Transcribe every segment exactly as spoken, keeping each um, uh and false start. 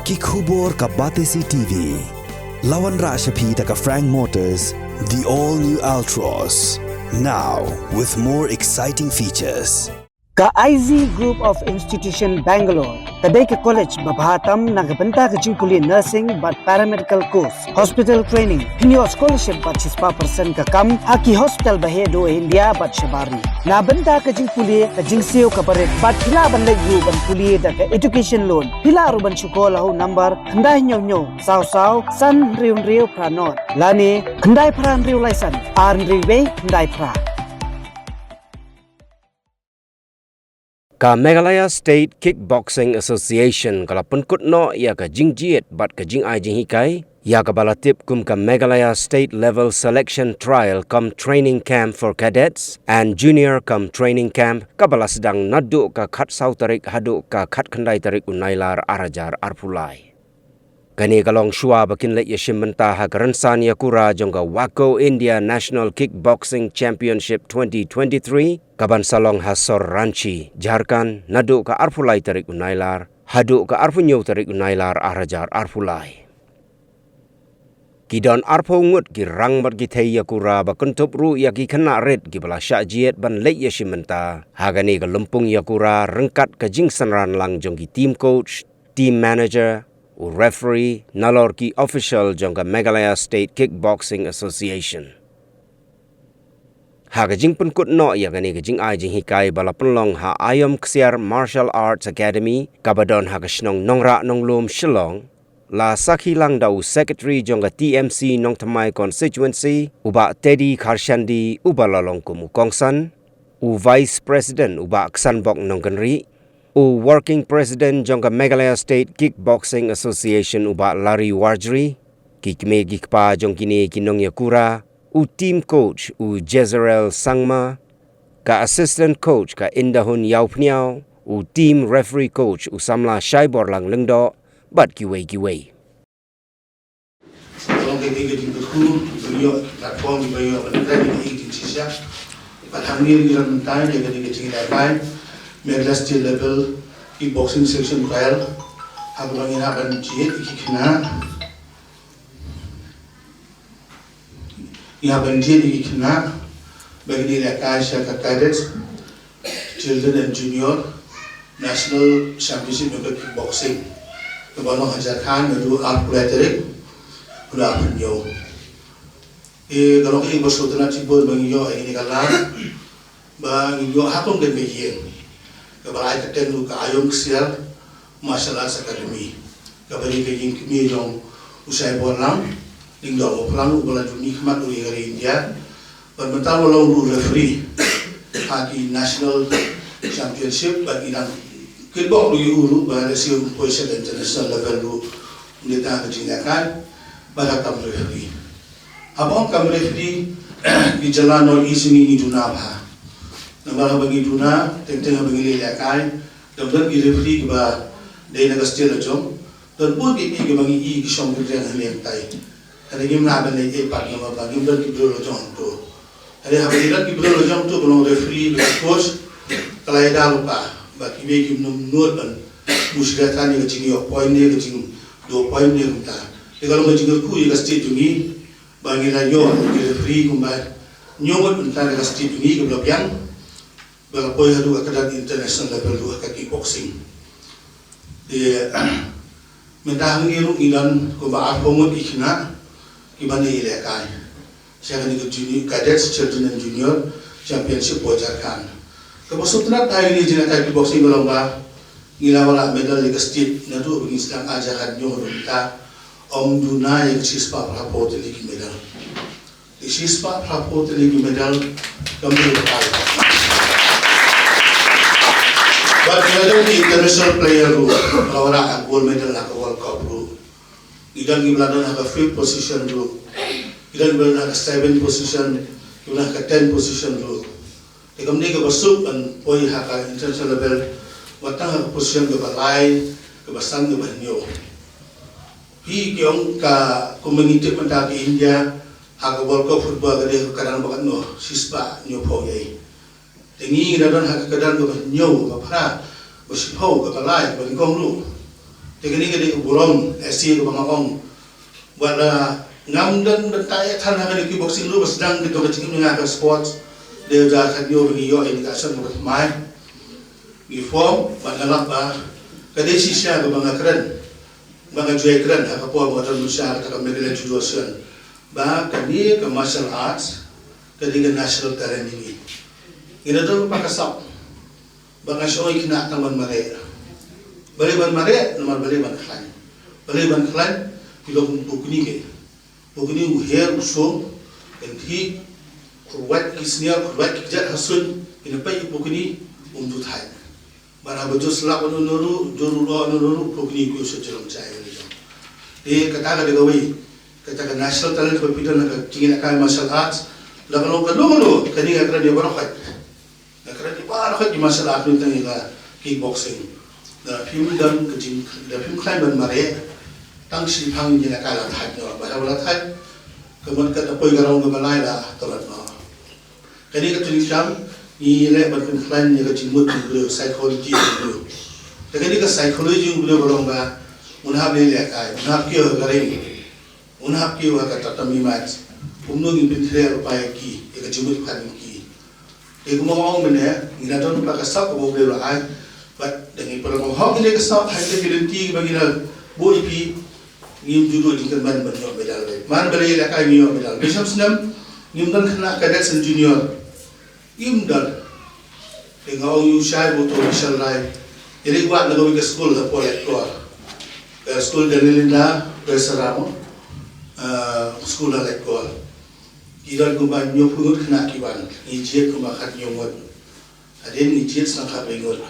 Ki khubor ka Batesi T V. La wanrah sha phi da ka Frank Motors, the all new Altroz. Now, with more exciting features. Ka I Z Group of Institution Bangalore ka dei ka college ba bha tam na ka bynta ka jingpule nursing bad paramedical course, hospital training, pynïoh scholarship bad shispah percent ka kam ha ki hospital ba heh duh India bad shabar ri. Na bynta ka jingpule, ka jingsiew ka barit bad phi lah ban leit ruh ban pule da ka education loan. Phi lah ruh ban shu call ha u number khyndai hynñiew hynñiew saw saw san hynriew hynriew phra nod lane khyndai phra hynriew lai san ar hynriew wei khyndai phra. Ka Meghalaya State Kickboxing Association ka la pynkut noh ïa ka jingjied bad ka jingai jinghikai ïa kaba la tip kum ka Meghalaya State Level Selection Trial cum Training Camp for Cadets and Junior cum Training Camp, kaba la sdang naduh ka khatsaw tarik haduh ka khatkhyndai tarik u Nailar ar hajar arphew lai. Kane ka long shuwa ba kin leit ïashim bynta ha ka rynsan ïakura jong ka WAKO India National Kickboxing Championship twenty twenty-three, kaban sa long ha sor Ranchi, Jharkhand, naduh ka arphew lai tarik u Nailar haduh ka arphew hynñiew tarik u Nailar ar hajar arphew lai. Ki don arphew ngut ki rang bad ki thei ïakura ba kynthup ruh ïa ki khynnah rit kiba la shah jied ban leit ïashim bynta ha kane ka lympung ïakura ryngkat ka jingsynran lang jong ki team coach, team manager, u referee, nalor ki official jong ka Meghalaya State Kickboxing Association. Ha ka jingpynkut noh ïa kane ka jingai jinghikai ba la pynlong ha Aiom Ksiar Martial Arts Academy, kaba don ha ka shnong Nongrah Nonglum, Shillong, la sakhi lang da u Secretary jong ka T M C Nongthymmai Constituency, u Bah Teddy Kharshandi, uba la long kum u kongsan, u Vice President u Bah Ksanbok Nongkynrih, u Working President jong ka Meghalaya State Kickboxing Association u Bah Larry Warjri, ki kmie ki kpa jong kine ki nongïakura, u team coach u Jezreel Sangma, ka assistant coach ka Indahun Ïawphniaw, u team referee coach u samla Shaiborlang Lyngdoh, bad kiwei kiwei. Ka long kaei kaei ka jingkyrkhu, ka ïoh platform, ka ïoh ban kren ïa ka jingshisha. Bad hangne ngi la mynta ïa kane ka jingïalehkai Meghalaya State Level Kickboxing Selection Trial, ha kaba ngi hap ban jied ïa ki khynnah. Ngi hap ban jied ïa ki khynnah ba kin ïalehkai sha ka Cadets, Children and Junior National Championship jong ka kickboxing, kaba long ha Jharkhand naduh arphew lai tarik u Nailar. Te ka long kaei kaba sngewtynnat shibun ba ngi ïoh ïa kane ka lad ba ngi ïoh ha kum kane ka ïing kaba la ai kyrteng ruh ka Aiom Ksiar Martial Arts Academy, kaba dei ka ïing kmie jong u Shaiborlang Lyngdoh Mawphlang, uba la ju mihkhmat ruh ïa ka ri India. Bad mynta u la long ruh referee ha ki national championship, bad ngi dang kitbok ruh ïa u ruh ba lehse un poi sha ka international level ruh, ym dei tang ha ka jingïalehkai bad ha ka kam referee. Haba ong kam referee, ki jylla North East ngi, ngi duna bha. Namar haba ngi duna, teng teng haba ngi leit lehkai, dang don ki referee kiba dei na ka state la jong, don bun kiei kiei kiba ngi i ki shong ki reng hangne hangtai. Hynrei ngim lah ban leit ei pat namar ba ngim don ki briew la jong hangto. Hynrei haba ngi don ki briew la jong hangto, ba long referee bad coach, ka la ïada lypa ba kiwei kim nud ban buh sha ka than ïa ka jingïoh point ne ka jingduh point ne kumta. Te ka long ka jingkyrkhu ïa ka state jong ngi, ba ngi la ïoh ki referee kumba hynñiew ngut mynta na ka state jong ngi kiba la biang, ba la poi haduh ka kyrdan international level ruh ha ka kickboxing. Te mynta hangne ruh ngi don kumba arphew ngut ki khynnah kiban ïalehkai sha kane ka junior, Cadets, Children and Junior Championship for Jharkhand. Kaba sngewtynnat ha kane ka jingïalehkai kickboxing ka long ba ngi la wanrah medal ïa ka state naduh ba ngi sdang arhajar khathynñiew haduh mynta. Ym duna ïa ka shispah phraphew tylli ki medal. Ka shispah phraphew tylli ki medal kam dei kaba bha. Bad ngi la don ki international player ruh, la wanrah gold medal ha ka World Cup ruh. Ngi don kiba la don ha ka fifth position ruh. Ngi don kiba la don ha ka seventh position, kiba la don ha ka tenth position ruh. Te kam dei kaba suk ban poi ha ka international level wat tang ha ka position kaba lai, kaba san, kaba hynñiew. Phi ki ong ka, kumba ngi tip mynta ka India ha ka World Cup football ka dei ka kyrdan ba katno, shispah hynñiewphew ïa i. Te ngi ngi la don ha ka kyrdan kaba hynñiew, kaba phra, kaba shiphew, kaba lai, kaba nyngkong ruh. Kane ka dei ka burom, eh, shi kaba nga ong. Bad, ah, ngam don bynta ïa than ha kane ka kickboxing ruh ba sdang ki jong ka jingim nga ka sports. Dei da ka nyo ba ngi ïoh ïa ka shan kaba thymmai. Ngi form, bad nga lap ba ka dei shisha kaba nga kren. Ba nga ju ïa kren ha ka por ba nga don shisha kata ka Meghalaya Judo Association. Ba kane ka martial arts ka dei ka national talent ïa ngi. Ngi da don pa ka sap. Ba nga shu ong ïa ki khynnah tang ban mareh. Balei ban mareh, namar balei ban khlaiñ. Balei ban khlaiñ, ki long kum pukni ke. Pukni u her u sum, kan thik, khurwait ki snier, khurwait ki kjat ha suiñ, kin peit ïa pukni, um ju thait. Bad haba ju slap ïa uno uno ruh, ju ruh ïa uno uno ruh, pukni ki u shu jrong jai ïa u jong. Te kata ka dei kawei, kata ka national talent ba phi don ha ka jingïalehkai martial arts, la ka long kano kano, kane nga kren ïa baroh khoit. Nga kren ïa baroh khoit ki martial art, mynta ïa ka kickboxing. Da phim don ka jing, da phim khlaiñ ban mareh, tang shi phang ïa la ka la thait noh, ba la thait, ka mut ka da poi ka rong kaba lai la tlot noh. Kane ka jingsham, ngi leh ban pynkhlaiñ ïa ka jingmut jong u briew, psychology jong u briew. Te kane ka psychology jong u briew ka long ba, un hap leh lehkai, un hap kiew ha ka ring. Un hap kiew ha ka tatam imat. Kumno ngin pynkhreh lypa ïa ki, ïa ka jingmut jingpyrkhat jong ki. Te kumba nga ong mynne, ngi la don pa ka sap kaba U Blei u la ai. Bad da ngi pynlong hok ïa ka sap, ha kata ka lynti kaba ngi la buh ïa phi, ngim ju duh jingkyrmen ban ïoh medal. Man balei ïalehkai ngi ïoh medal. Bishop Snem, ngim don khynnah cadets and junior. Im don. Te nga ong ïa u shai ba uto u Michelle Rai. Ïa leit wad na kawei ka skul hapoh Laitkor. Ka skul Daniel Indah Presbyterian. Ah, skul ha Laitkor. Ki don kumba hynñiewphew ngut khynnah ki wan. Ngi jied kumba khathynñiew ngut. Hadien ngi jied sa khatwei ngut.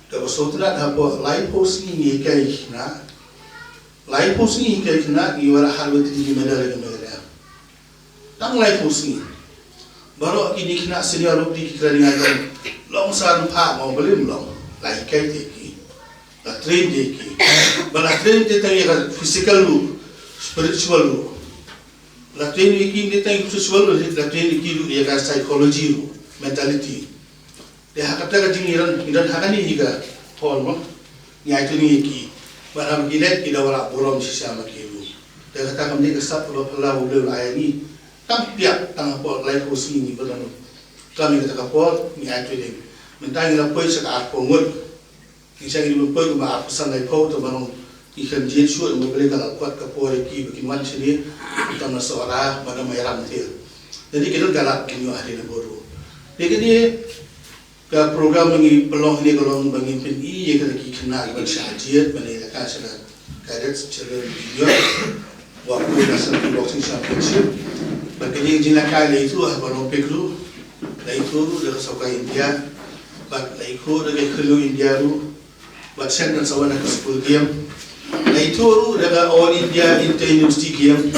Kaba sngewtynnat hapoh laiphew sngi ngi hikai khynnah. Laiphew sngi hikai khynnah ngi wanrah hardware three ki medal ïa ka Meghalaya. Tang laiphew sngi. Baroh kine ki khynnah senior ruh ki kren ïa nga, long sa ruh pha, nga ong balei ym long. La hikai te ki. La train te ki. Ba la train te tang ïa ka physical ruh, spiritual ruh. La train ïa ki te tang ïa ka spiritual ruh, la train ïa ki ruh ïa ka psychology ruh, mentality. Te ha kata ka jingïalang, ngi don ha kane hi ka hall mo. Ngi ai training ïa ki. Bad haba ki leit ki da wanrah burom shisha ma ki ruh. Te kata kam dei ka sap kaba phylla U Blei u la ai ïa ngi. Tang piak tang hapoh laiphew sngi ngi pynlong. Khlem ïa kata ka por ngi ai training. Mynta ngi la poi sha ka arphew ngut. Ngi shah ngi dei ban poi kumba arphew san laiphew te ban long ngi khlem jied shuh, namar balei ka la kwah ka por ïa ki ba kin wan shane. Khamtam na Sohra, bad na Mairang te. Te dei ki don ka lad kin ïoh hadien nabo ruh. Te kane ka program ba ngi pynlong hangne ka long ba ngin pyni ïa kata ki khynnah kiban shah jied ban ïalehkai sha ka Cadets Children Junior, wa poi National Kickboxing Championship. Bad kane ka jingïalehkai la ïathuh ha ban Olympic ruh, la ïathuh ruh da ka sorkar India, bad la ïathuh da ka Khelo India ruh, bad shen kan sa wan ha ka School Game. La ïathuh ruh da ka All India Inter University Game.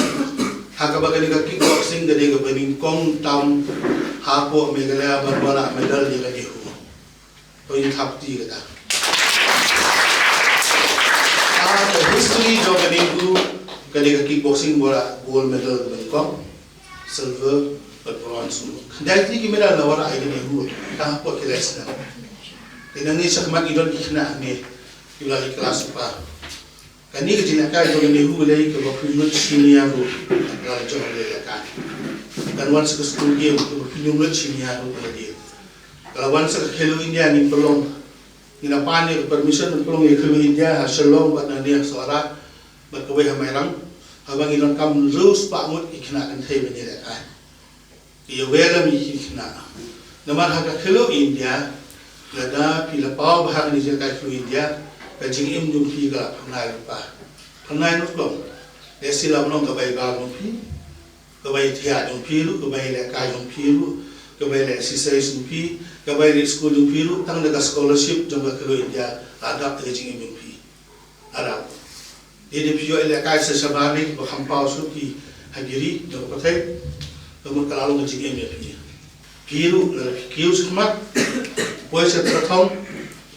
Ha kaba kane ka kickboxing ka dei kaba nyngkong tam hapoh Meghalaya ban wanrah medal ïa ka NEHU. To ngin thap kti kata. Ha ka history jong ka NEHU ka dei ka kickboxing ba wanrah gold medal kaba nyngkong. Silver, bad bronze. Khyndai tylli ki medal la wanrah ïa ka NEHU, tang hapoh ki lai snem. Te nangne shakhmat ngi don ki khynnah hangne, kiba la leit klas u pa. Kane ka jingïalehkai jong ka NEHU ka dei kaba pynlut shim ïa ruh, la jong ka jingïalehkai. Kan wan sa ka School Game kaba pynlut shim ïa ruh ka dei. Ka la wan sa ka Khelo India ngin pynlong. Ngi la pan ïa ka permission ban pynlong ïa ka Khelo India ha Shillong bad nangne ha Sohra. Bad kawei ha Mairang, haba ngi donkam hynriew spah ngut ki khynnah kynthei ban ïalehkai. Ki ïawer lem ïa ki khynnah. Namar ha ka Khelo India, lada phi la paw bha ha kane ka jingïalehkai Khelo India, ka jingim jong phi ka la phyrnai lypa. Phyrnai lypa. Lehse la ban long ka bai bar jong phi, ka bai thiah jong phi ruh, ka bai lehkai jong phi ruh, ka bai leh exercise jong phi, ka bai leit skul jong phi ruh, tang da ka scholarship jong ka Khelo India, la dap da ka jingim jong phi. Arap. Te dei phi ïoh ïalehkai sa shabar ne ba kham paw shuh ki ha ki ri jong ka pyrthei. Ka mut ka la long ka jingim ïa phi. Phi ruh lada phi kiew shakhmat, poi sha Tarathong,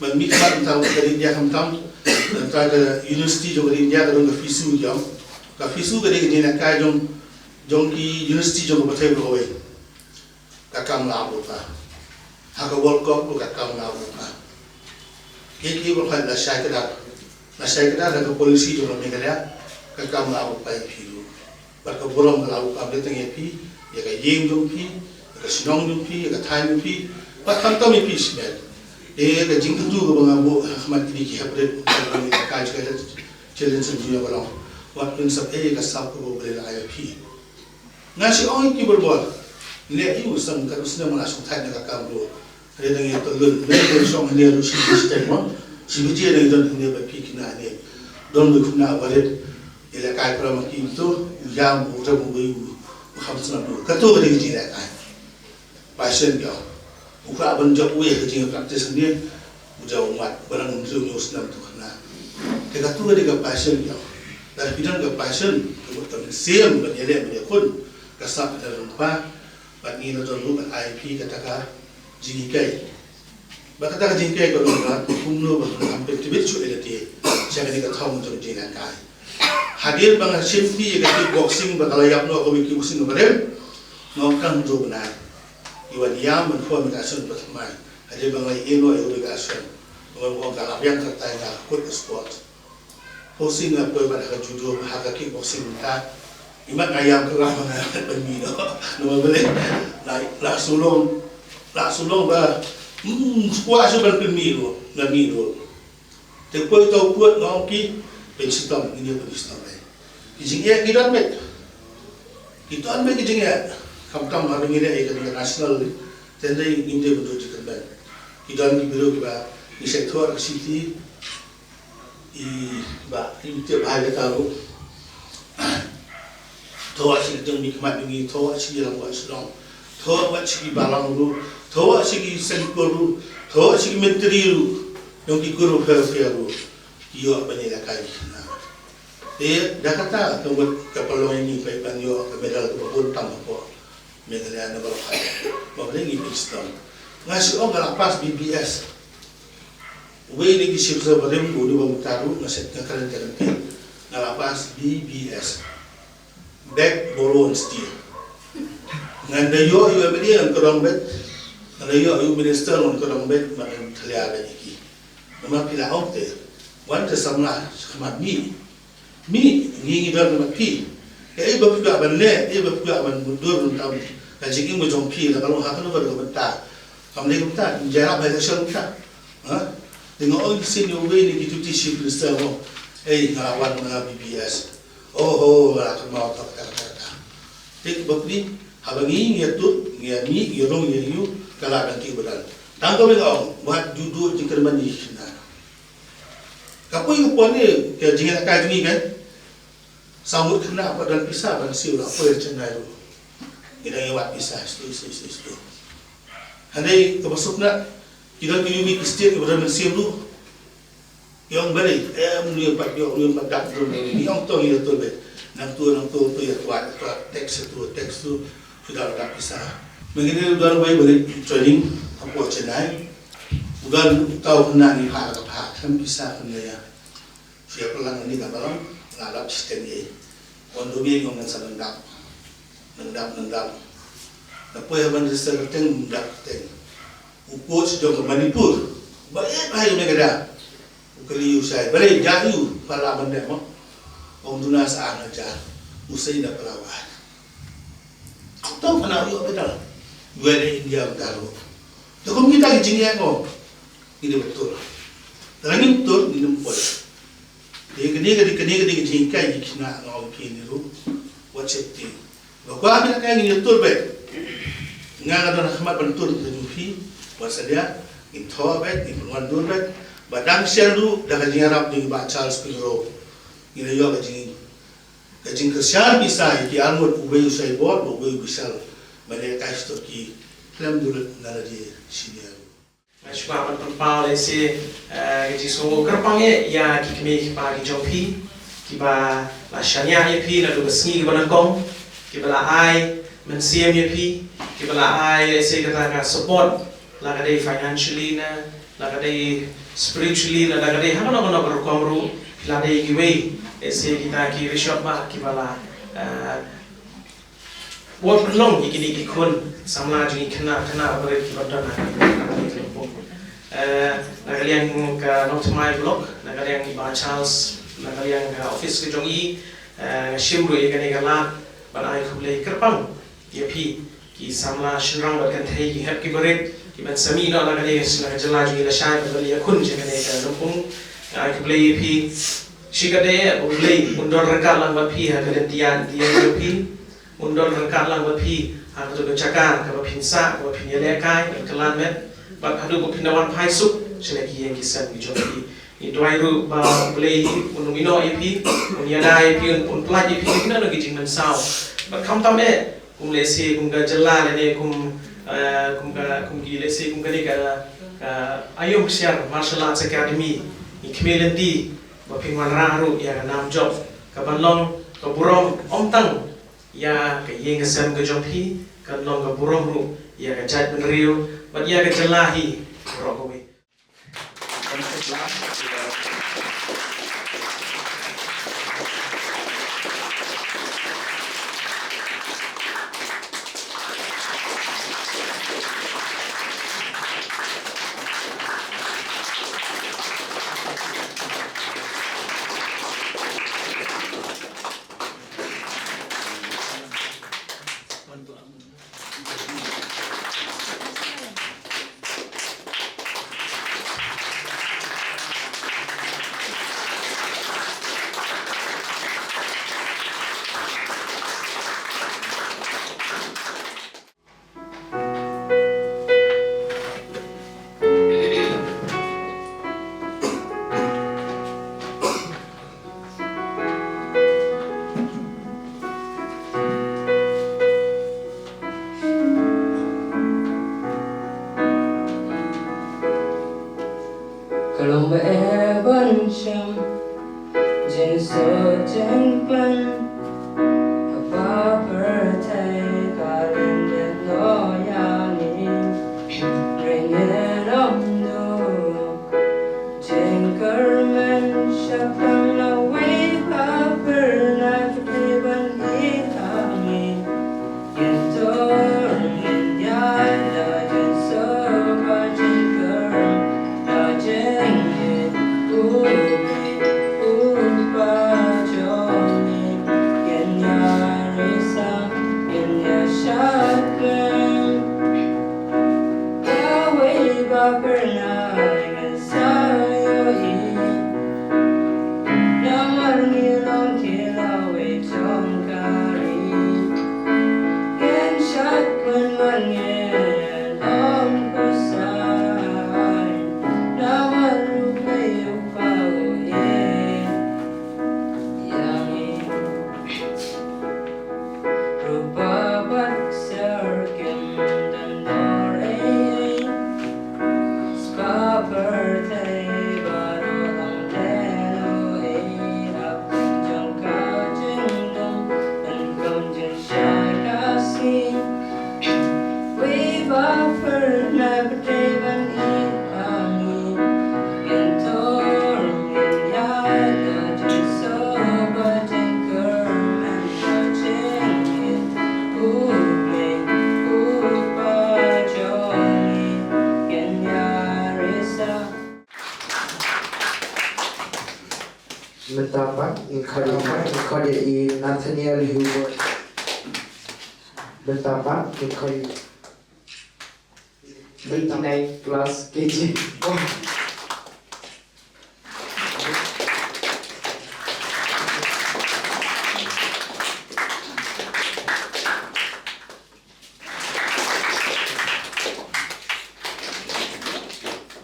ban mihkhmat na ka ri India khamtam, na ka university jong ka ri India ka don ka FISU jong. Ka FISU ka dei ka jingïalehkai jong, jong ki university jong ka pyrthei baroh kawei. Ka kam la ap lypa. Ha ka World Cup ruh ka kam la ap lypa. Ki ki ba khot la shai kdar. Nga shai kata da ka policy jong ka Meghalaya, ka kam la u pai phi ruh. Bad ka burom ka la u kam le tang ïa phi, ïa ka ïing jong phi, ïa ka shnong jong phi, ïa ka thaiñ jong phi, bad khamtam ïa phi shimet. Te ka jingkyntu kaba nga buh ha khmat kine ki hapdeng ka jong ka challenge jong ka long, wat pynsap ïa ka sap kaba U Blei la ai ïa phi. Nga shu ong ïa ki bor bor. Leh ïa u sang ka u snem nga la shong thait na ka kam ruh. Hynrei dang ïa tolun, leh ïa shong hynrei ruh shi shi teng mo. Shi baje dang ïa don hynrei ba phi khynnah ne. Don ba khynnah barit. Ïa lehkai para ma ki to, u ïam u rem u wei u kham sngap ruh. Kato ka dei ka jinglehkai. Passion ka. U kwah ban jop wei ka jingpractice ne. U jaw mat ba nang riew hynñiew snem tu khynnah. Te kato ka dei ka passion ka. Lada phi don ka passion, ka mut ka mynsiem ban ïaleh ban ïakhun, ka sap ïa ka lyngba, bad ngi la don ruh ban ai phi kata ka jinghikai. Bad kata ka jinghikai ka long ba kumno ba ngin pyntrei bit shuh ïa lade sha kane ka thong jong ka jingïalehkai. Hadien ba nga shim phi ïa ka kickboxing ba ka la ïap noh kawei ka kickboxing kaba rem, nga ong kan ym ju bynta. Ngi wan ïam ban form ïa ka association ba thymmai. Hadien ba nga la ïeh noh ïa kawei ka association, nga ong ka la biang ka tai nga kut ka sport. Boxing nga poi bad ha ka judo, ha ka kickboxing mynta. Imat nga ïam ka ram nga pynmih noh. Namar balei? La, la sulong, la sulong ba, hmm, squash ban pynmih noh, nga mih noh. Te poi tau put nga ong ki, pynshitom, ngin ïa pynshitom eh. Ki jingeh ki don beit. Ki don beit ki jingeh. Khamtam haba ngi leh ïa ka national, te hynrei ngim dei ban don jingkyrmen. Ki don ki briew kiba ngi shait thoh ka city, i ba, i tip bha ïa kata ruh. Thoh sha ki jingmihkhmat jong ngi, thoh sha ki rangbah shnong, thoh sha ki balang ruh, thoh sha ki seng kur ruh, thoh sha ki myntri ruh, jong ki kur ruh pher pher ruh. Ki ïoh ban ïalehkai ki khynnah. Te da kata ka mut ka pynlong ïa ngi ban ïoh ka medal kaba bun tam hapoh Meghalaya na baroh. Ba balei ngi pyn sdang. Nga shu ong nga la pass B B S. Uwei na ki shiphew barim, uwei ba mynta ruh nga shet nga kren ka ryntih. Nga la pass B B S. Beg, borrow and steal. Ngan da ïoh ïa u M L A ngan kordor beit. Ngan da ïoh ïa u minister ngan kordor beit, ngan thalia beit ïa ki. Namar phi la ong te, wan te samla shakhmat mih. Mih, ngi ngi don bad phi. Kaei ba phi kwah ban leh, kaei ba phi kwah ban mutdur, ngan tam. Ka jingim ka jong phi la ka long ha kano kano ka bynta. Kam dei kumta, ym jia la ba election kumta. Ha? Te nga ong sien ïa uwei na ki Deputy Chief Minister mo. Ei, nga la wan na B B S. Oh, oh, nga la kynmaw kata, kata, kata. Te bapli, haba ngi ngi ïathuh, ngi ïa mih, ngi rung, ngi ïa ïoh, ka la dang ki ba don. Tang kawei nga ong, wat ju duh jingkyrmen ïa ki khynnah. Ka poi ka poi ne, ka jingïalehkai jong ngi kan. Saw ngut khynnah ba don pisa ban siew la poi ha Chennai ruh. Ngi dang ïa wad pisa, istu, istu, istu, istu. Hynrei kaba suk na, ki don ki U B Christian kiba don mynsiem ruh. Ki ong balei, em, ngi ïa pat ïoh, ngi ïa pat dap ruh, ngi ong to ngi ïa to beit. Nangto, nangto, to ïa wad, to tax to, tax to, to dap dap pisa. Mynta ngi don wei ba leit training hapoh Chennai. U don uta u khynnah ngi phah la ka phah, khlem pisa khlem ïa. Shu ïa pynlang ïa kane ka balang, nga dap shiteng ei. Wan dumi ngam ngan sa nang dap. Nang dap, nang dap. Nga poi ha ban register kyrteng, nang dap kyrteng. U coach jong ka Manipur. Ba ïeit bha ïa u ne ka da. U kylli u shai. Balei jia u, pat la ban dep mo. Ong duna sa ar hajar. U sei na pala wad. Tang phana u ïoh medal. Ïoh ïa India medal ruh. Te kum kita ki jingeh mo. Ngi dei ba tur. Lada ngim tur, ngim poi. Te kane ka dei, kane ka dei ka jinghikai ki khynnah nga ong phi ne ruh. Wat shet ti. Ba kwah phi lehkai ngin ïa tur beit. Nga nga don ha khmat ban tur ka jong phi. Wat salia, ngin thoh beit, ngin pynwandur beit. Ba dang shen ruh, da ka jingïarap jong i Bah Charles Pyngrope. Ngin ïa ïoh ka jing Ka jingkyrshan pisa ïa ki arngut, uwei u shai bor, uwei u bishar. Ban ïa kai sha ki khlem duh lut na lade senior. Nga shu kwah ban pynpaw lehse, eh, ka jingsngew kyrpang ïa ki kmie ki kpa ki jong phi kiba la shaniah ïa phi naduh ka sngi kaba nyngkong, kiba la ai mynsiem ïa phi, kiba la ai lehse kata ka support. La ka dei financially ne, la ka dei spiritually ne, la ka dei ha kano kano ka rukom ruh, la dei kiwei, eh, lehse kita ki rishot ba kiba la, eh, wat pynlong ïa kine ki khun samla jong ngi, khynnah, khynnah barit kiba don ha kane ka rukom. Eh, na ka liang ka Nongthymmai Block, na ka liang i Bah Charles, na ka liang ka office ka jong i, eh, nga shim ruh ïa kane ka lad ban ai khublei kyrpang ïa phi ki samla shynrang bad kynthei, ki hep ki barit, ki ban sa mih noh na kane ka jylla jong ngi lashai bad ban ïakhun ïa kane ka lympung. Nga ai khublei ïa phi. Shi katdei U Blei un don ryngkat lang bad phi ha ka lynti ïaid jong phi. Un don ryngkat lang bad phi ha kato ka jaka kaba phin sah, kaba phin ïalehkai, kaba kylla met, bad haduh ba phin da wan phai suk sha la ki ïing ki sem ki jong phi. Ngi duwai ruh ba U Blei un ym ïehnoh ïa phi, un ïada ïa phi, un, un pyllait ïa phi na kino kino ki jingmynsaw. Bad khamtam eh, kum lehse kum ka jylla lane kum, eh, kum ka, kum ki lehse kum kane ka, ka Aïom Ksiar Martial Arts Academy, ngi khmih lynti ba phin wanrah ruh ïa ka nam jop kaban long ka burom ym tang ïa ka ïing ka sem ka jong phi, kan long ka burom ruh ïa ka jaitbynriew bad ïa ka jylla hi baroh kawei. Ka long ba eh ban shem jingsuk jingpang, ha pyrthei ka lyndet noh ïa ngi. Ring ïa lam duh jingkyrmen shaphang lawei ba pyrshah ban ïa ngi. Ngin tur ngin ïaid da jingsuk bad jingkyrmen, da jingïeit U Blei U Kpa jong ngi. Ngin ïa risa, ngin ïa shakri. Kawei ba pyrshah ngin sa ïohi. Namar ngi long ki lawei jong ka ri. Ngin shad kwah man ngin ym kusai. Namar U Blei U Kpa u ïeit ïa ngi. Rupa bad ksiar kim don dor ei ei. Spah pyrthei baroh ym lehnoh ei. Hapdeng jong ka jingdum, pynkham jingshai ka sngi. Wei ba pyrshah pyrthei ban ïeit ha ngi. Ngin tur ngin ïaid da jingsuk bad jingkyrmen, da jingïeit U Blei U Kpa jong ngi. Ngin ïa risa. Mynta pat ngin khot ïa, ngin khot ïa i Nathaniel Hubert. Mynta pat ngin khot ïa i twenty-nine plus K G.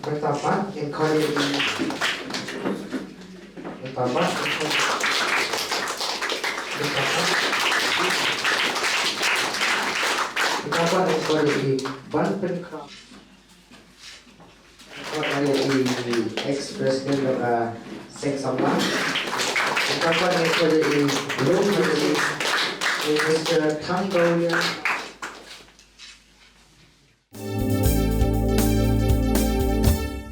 Mynta pat ngin khot ïa i. Mynta pat ngin khot. Mynta pat. Mynta pat ngin khot ïa i Ban Pynkhraw. Mynta pat ngin khot ïa i ex president jong ka Seng Samla. Mynta pat ngin khot ïa i Lum, ïa i Mister Thangdolia.